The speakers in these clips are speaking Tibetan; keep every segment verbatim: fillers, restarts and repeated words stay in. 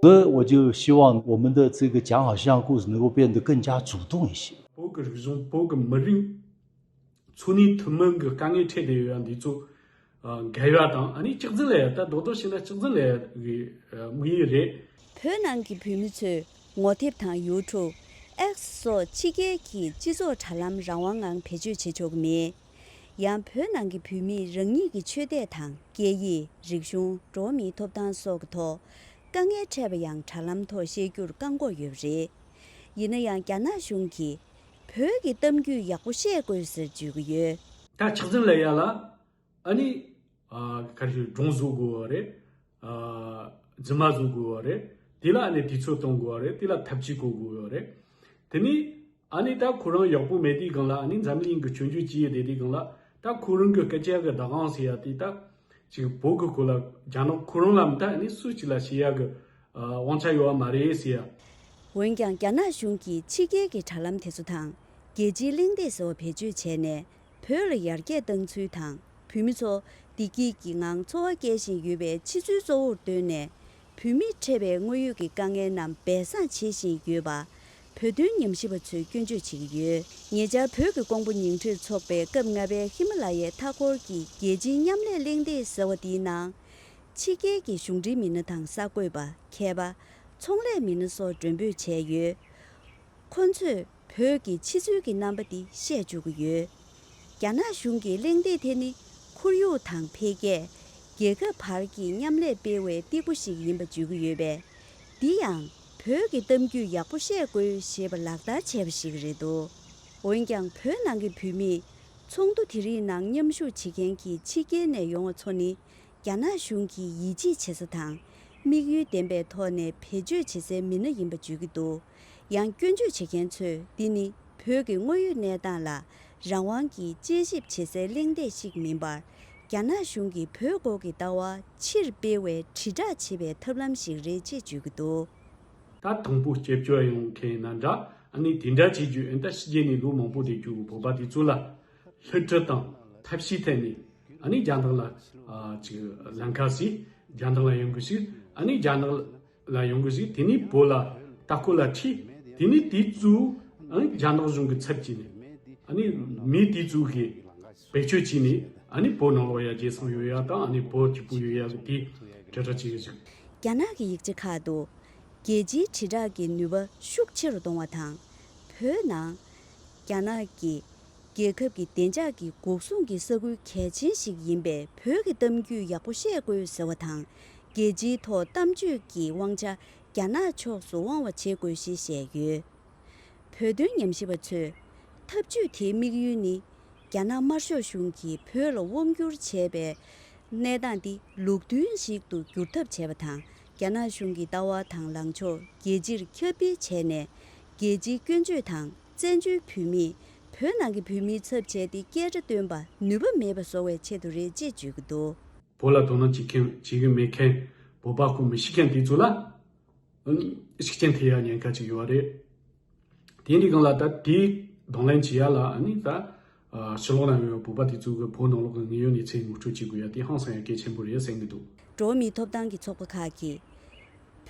所以我就希望我们的这个讲好相声故事能够变得更加主动一些。 བོད་ཀྱི་རིག་གཞུང་བོད་ཀྱི་མི་རིགས་འཚོ་གནས་ཐུན་མོང་གི་དཀའ་ངལ་འཕྲད་བསྡད་ཡོད་ཡ་འདི་ཚོ་འགལ་བ་དང་ཨ་ནི་གཅིག་འཛིན་ལ་ཡ་ད་རྡོག་རྡོག་བྱས་ན་གཅིག་འཛིན་ལ་ཡ་གི་དམིགས་ཡུལ་རེད། བོད་ནང་གི་བོད་མི་ཚོས་ངོ་དེབ་དང་ཡུ་ཊུབ། ཨེགསི་སོགས་ཕྱི་རྒྱལ་གྱི་སྤྱི་ཚོགས་དྲ་ལམ་རང་དབང་ངང་བེད་སྤྱོད་བྱེད་ཆོག་གི་མེད། ཡང་བོད་ནང་གི་བོད་མིས་རང་ཉིད་ཀྱི་ཆོས་དད་དང་སྐད་ཡིག་རིག་གཞུང་འགྲོ་བ་མིའི་ཐོབ་ཐང་སོགས་ཀྱི་ཐོག་དཀའ་ངལ་འཕྲད་པ་ཡང་དྲ་ལམ་ཐོག་བཤད་རྒྱུར་བཀག་འགོག་ཡོད་པ་རེད། ཡིན་ན་ཡང་རྒྱ་ནག་གཞུང་གིས་བོད་ཀྱི་གཏམ་རྒྱུད་ཡག་པོ་བཤད་དགོས་ཟེར་བརྗོད་ཀྱི་ཡོད། ད་ཆགས་འཛིན་ལ་ཡ་ལ་ཨ་ནི་ཨ་ག་རེ་ཞུ་སྒྲུང་བཟོ་དགོས་པ་རེད། ཨ་རྫུན་མ་བཟོ་དགོས་པ་རེད། དེ་ལ་ཨ་ནི་དུས་ཚོད་གཏོང་དགོས་པ་རེད། དེ་ལ་ཐབས་ཇུས་བཀོད་དགོས་པ་རེད། དེ་ནི་ཨ་ནི་ད་ཁོ་རང་ཡག་པོ་མེད་དུས་སྒང་ལ་ཨ་ནི་འཛམ་གླིང་གི་སྐྱོན་བརྗོད་བྱེད་ཡས་དེ་དུས་སྒང་ལ་ད་ཁོ་རང་གི་སྐད་ཆ་གི་བདག་དབང་ཟེར་ཡ་དེ་ད་ཅིག་བོད་གི་སྐོར་ལ་རྒྱ་ནག་ཁོ་རང་ལ་མི་ད་ཨ་ནི་སུ་ཅིག་ལ་བཤད་ཡ་གི་ཨ་དབང་ཆ་ཡོད་པ་མ་རེད་ཟེར་ཡ། འོན་ཀྱང་རྒྱ་ནག་གཞུང་གིས་ཕྱི་རྒྱལ་གྱི་དྲ་ལམ་དེ་ཚོ་དང་རྒྱལ་སྤྱིའི་གླེང་སྟེགས་ཟེར་བ་བེད་སྤྱོད་བྱས་ནས་བོད་ལ་ཡར་རྒྱས་བཏང་ཚུལ་དང་། བོད་མི་ཚོ་བདེ་སྐྱིད་ཀྱི་ངང་འཚོ་བ་སྐྱེལ་བཞིན་ཡོད་པའི་ཕྱི་ཚུལ་གཙོ་བོར་བཏོན་ནས། བོད་མིར་འཕྲད་པའི་དངོས་ཡོད་ཀྱི་དཀའ་ངལ་རྣམས་སྦས་གསང་བྱེད་བཞིན་ཡོད་པ། བོད་དོན་ཉམས་ཞིབ་པ་ཚོས་སྐྱོན་བརྗོད་བྱེད་ཀྱི་ཡོད། ཉེ་ཆར་བོད་ཀྱི་ཀོང་པོ་ཉིང་ཁྲིར་འཚོགས་པའི་སྐབས་ལྔ་པའི་ཧི་མ་ལ་ཡའི་མཐའ་འཁོར་གྱི་རྒྱལ་སྤྱིའི་མཉམ་ལས་གླེང་སྟེགས་ཟེར་བ་དེའི་ནང་། ཕྱི་རྒྱལ་གྱི་གཞུང་འབྲེལ་མི་སྣ་དང་གསར་འགོད་པ། མཁས་པ། ཚོང་ལས་མི་སྣ་སོགས་མགྲོན་འབོད་བྱས་ཡོད། ཁོ་ཚོས་བོད་ཀྱི་ཕྱི་ཚུལ་གྱི་རྣམ་པ་འདི་བཤད་བཅུག་གི་ཡོད། རྒྱ་ནག་གཞུང་གིས་གླེང་སྟེགས་དེ་ནི་ཁོར་ཡུག་དང་འཕེལ་རྒྱས། རྒྱལ་ཁབ་བར་གྱི་མཉམ་ལས་སྤེལ་བའི་སྟེགས་བུ་ཞིག་ཡིན་པ་བརྗོད་ཀྱི་ཡོད་པས། འདི་ཡང་བོད་ཀྱི་གཏམ་རྒྱུད་ཡག་པོ་བཤད་དགོས་ཞེས་པ་ལག་བསྟར་བྱས་པ་ཞིག་རེད་འདུག་འོན་ཀྱང་བོད་ནང་གི་བོད་མིས་ཚོགས་འདུ་དེ་རིགས་ནང་མཉམ་ཞུགས་བྱེད་མཁན་གྱི་ཕྱི་རྒྱལ་ནས་ཡོང་བ་ཚོ་ནི། རྒྱ་ནག་གཞུང་གིས་ཡིད་ཆེས་བྱེད་ས་དང་། དམིགས་ཡུལ་ལྡན་པའི་ཐོག་ནས་བེད་སྤྱོད་བྱེད་སའི་མི་སྣ་ཡིན་པ་བརྗོད་ཀྱི་འདུག་ཡང་སྐྱོན་བརྗོད་བྱེད་མཁན་ཚོས་འདི་ནི་བོད་ཀྱི་དངོས་ཡོད་གནས་སྟངས་ལ་རང་དབང་གིས་དཔྱད་ཞིབ་བྱེད་སའི་གླེང་སྟེགས་ཤིག་མིན་པར། རྒྱ་ནག་གཞུང་གིས་བོད་སྐོར་གྱི་ལྟ་བ་ཕྱིར་སྤེལ་བའི་དྲིལ་བསྒྲགས་བྱེད་པའི་ཐབས་ལམ་ཞིག་རེད་ཅེས་བརྗོད་ཀྱི་འདུག་ད་དང་པོ་སྐྱབས་བཅོལ་ཡོང་མཁན་ཡིན་ན་འདྲ། ཨ་ནི་དེ་འདྲ་བྱེད་རྒྱུ་ཨེ་ད་ཕྱི་རྒྱལ་ནས་ལོ་མང་པོ་བསྡད་རྒྱུ་བོད་པ་དེ་ཚོ་ལ་བསླུ་བྲིད་དང་ཐབས་ཤེས་ཐད་ནས་ཨ་ནི་རྒྱ་ནག་ལ་ཨ་ཅིག་ལན་ཁ་ཟིག་རྒྱ་ནག་ལ་ཡོང་གི་ཞིག་ཨ་ནི་རྒྱ་ནག་ལ་ཡོང་གི་ཞིག་དེ་ནས་བོད་ལ་ལྟ་སྐོར་ལ་ཁྲིད། དེ་ནས་དེ་ཚོ་ཨ་ནི་རྒྱ་ནག་གཞུང་གི་ཚབ་བྱས་ནས་ཨ་ནི་མི་དེ་ཚོ་གིས་བེད་སྤྱོད་བྱས་ནས་ཨ་ནི་བོད་ནང་ལོགས་ཡ་རྒྱལ་སོང་ཡོད་ཡ་དང་ཨ་ནི་བོད་སྐྱིད་པོ་ཡོད་ཡ་གི་དེ་དྲིལ་བསྒྲགས་བྱེད་ཀྱི་ཞིག་རྒྱ་ནག་གི་ཡིག་ཆ་ཁག་ཏུ། རྒྱལ་སྤྱིའི་དྲིལ་བསྒྲགས་ཀྱི་ནུས་པ་ཤུགས་ཆེ་རུ་གཏོང་བ་དང་། བོད་ནང་། རྒྱ་ནག་གིས་རྒྱལ་ཁབ་ཀྱི་བདེ་འཇགས་ཀྱི་འགོག་སྲུང་གི་ས་ཁུལ་གལ་ཆེན་ཞིག་ཡིན་པས། བོད་ཀྱི་གཏམ་རྒྱུད་ཡག་པོ་བཤད་དགོས་ཟེར་བ་དང་། རྒྱལ་སྤྱིའི་ཐོག་གཏམ་བརྗོད་ཀྱི་དབང་ཆ་རྒྱ་ནག་ཕྱོགས་སུ་དབང་བ་བྱེད་དགོས་ཞེས་བཤད་ཡོད། བོད་དོན་ཉམས་ཞིབ་པ་ཚོས། ཐབས་ཇུས་དེའི་དམིགས་ཡུལ་ནི། རྒྱ་ནག་དམར་ཤོག་གཞུང་གིས་བོད་ལ་དབང་བསྒྱུར་བྱས་པའི་གནས་སྟངས་འདི་ལུགས་མཐུན་ཞིག་ཏུ་བསྒྱུར་ཐབས་བྱས་པ་དང་། རྒྱ་ནག་གཞུང་གི་ལྟ་བ་དང་ལངས་ཕྱོགས་རྒྱལ་སྤྱིར་ཁྱབ་སྤེལ་བྱས་ནས། རྒྱལ་སྤྱིའི་སྐྱོན་བརྗོད་དང་བཙན་བྱོལ་བོད་མིས་བོད་ནང་གི་བོད་མིའི་ཚབ་བྱས་ཏེ་སྐད་སྒྲ་བཏོན་པ་ནུས་པ་མེད་པ་བཟོ་བའི་ཆེད་དུ་རེད་ཅེས་བརྗོད་ཀྱི་འདུག་བོད་ལ་དོ་སྣང་བྱེད་མཁན་བྱེད་ཀྱི་མེད་མཁན་བོད་པ་ཁོ་མི་ཤེས་མཁན་དེ་ཚོ་ལ། ཤུགས་རྐྱེན་ཐེབས་ཡ་ཉེན་ཁ་ཅིག་ཡོད་རེད། དེ་འདྲའི་སྒང་ལ་ད་དེ་གདོང་ལེན་བྱེད་ཡ་ལ་ཨ་ནི་ད་ཕྱི་ལོགས་ན་ཡོད་བོད་པ་དེ་ཚོ་གི་བོད་ནང་ལོགས་ཀྱི་དངོས་ཡོད་གནས་ཚུལ་ངོ་སྤྲོད་བྱེད་དགོས་ཡ་དེ་ཧང་སང་ཡ་གལ་ཆེན་པོ་རེད་བསམ་གྱི་འདུག་འགྲོ་བ་མིའི་ཐོབ་ཐང་གི་ཚོགས་པ་ཁག་གིས།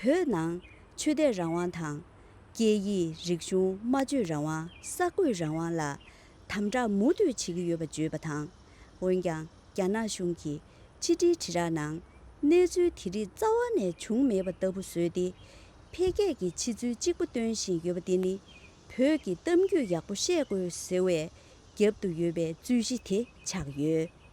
བོད་ནང་ཆོས་དད་རང་དབང་དང་། སྐད་ཡིག་རིག་གཞུང་སྨྲ་བརྗོད་རང་དབང་། གསར་འགོད་རང་དབང་ལ་དམ་དྲག་མུ་མཐུད་བྱེད་ཀྱི་ཡོད་པ་བརྗོད་པ་དང་། འོན་ཀྱང་། རྒྱ་ནག་གཞུང་གིས་ཕྱི་དྲིལ་དྲིལ་བསྒྲགས་ནང་གནས་ཚུལ་དེ་རིགས་རྩ་བ་ནས་བྱུང་མེད་པ་ལྟ་བུ་བཟོས་ཏེ། འཕེལ་རྒྱས་ཀྱི་ཕྱི་ཚུལ་གཅིག་པུ་སྟོན་བཞིན་ཡོད་པ་དེ་ནི། བོད་ཀྱི་གཏམ་རྒྱུད་ཡག་པོ་བཤད་དགོས་ཟེར་བའི་རྒྱབ་ཏུ་ཡོད་པའི་རྩོད་གཞི་དེ་ཆགས་ཡོད།